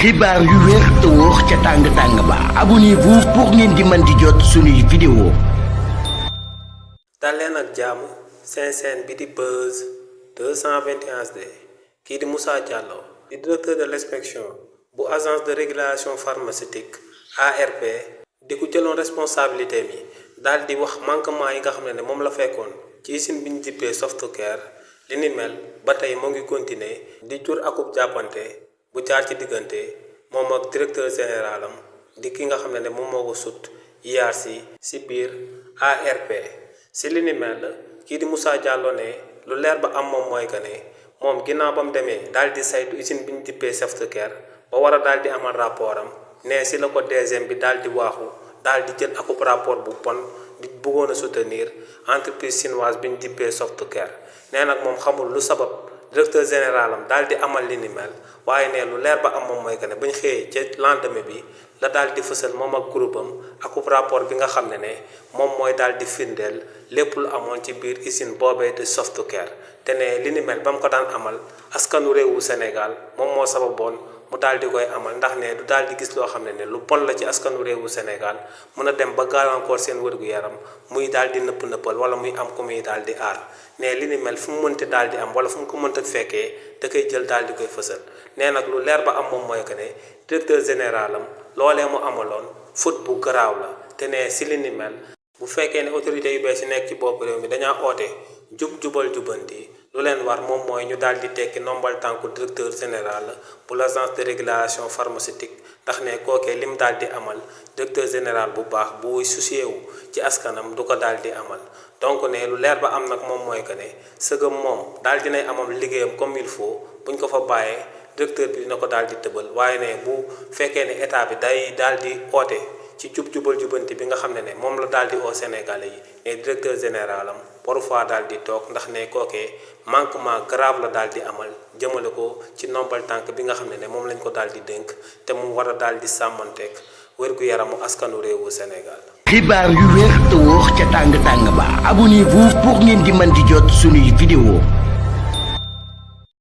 xibaar yu wér te wóor ca tàng ba abonnez-vous pour ngeen di mën di jot suñuy vidéo. dal leen ak jàmm seen bi di Buzz 221 HD kii di Moussa Diallo di directeur de l'inspection bu agence de régulation pharmaceutique ARP di ko jëloon responsabilité mi daal di wax manquement yi nga xam ne moom la fekkoon ci usine bi ñu dippee Softcare li ni mel ba tey moo ngi continuer di jur akub jàppante bu jaar ci diggante moom ak directeur général am di ki nga xam ne moom moo ko sut IRC si biir ARP si li ni mel kii di Moussa Diallo ne lu leer ba am moom mooy que ne moom ginnaaw ba mu demee daal di saytu usine bi ñu dippee Softcare ba war a daal di amal rapport am ne si la ko DGM bi daal di waaxu daal di jël akub rapport bu bon di bëggoon a soutenir entreprise chinoise bi ñu dippee Softcare nee nag moom xamul lu sabab directeur général am daal di amal li ni mel waaye ne lu leer ba am moom mooy que ne bañ xëyee ca lendemain bi la daal di fësal moom ak groupe am akub rapport bi nga xam ne moom mooy daal di firndeel lépp lu amoon ci biir usine boobee de Softcare te ne li ni mel ba mu ko daan amal askanu réewu Sénégal moom moo sababoon mu daal di koy amal ndax ne du daal di gis loo xam ne lu bon la ci askanu réewu Sénégal mën a dem ba gàllankoor seen wér-gu-yaram muy daal di nëpp-nëppal wala muy am ku muy daal di aar ne li ni mel fu mu mënti daal di am wala fu mu ko mënta fekkee da koy jël daal di koy fësal nee nag lu leer ba am moom mooy que ne directeur général am loolee mu amaloon faute bu garaaw la te ne si li ni mel bu fekkee ne autorités yu bees yi nekk ci bopp réew mi dañaa oote jubal jubanti lu leen war moom mooy ñu daal di tekki nombal tànku directeur général bu l'agence de régulation pharmaceutique ndax ne kookee lim daal di amal directeur général bu baax buy soucié wu ci askanam du ko daal di amal donc ne lu leer ba am nag moom mooy que ne sëgëm moom daal dinay amam liggéeyam comme il faut buñ ko fa bàyyee directeur bi dina ko daal di tëbal waaye ne bu fekkee ne état bi day daal di oote ci jubal jubanti bi nga xam ne moom la daal di au Sénégalais yi ne directeur général am waru faa daal di toog ndax ne kookee manquement grave la daal di amal jëmale ko ci nombal tànk bi nga xam ne moom lañ ko daal di dénk te mu war a daal di sàmmanteeg wér-gu-yaramu askanu réewu Sénégal. xibaar yu wér te wóor ca tàng ba abonnez-vous pour ngeen di mën di jot suñuy vidéo.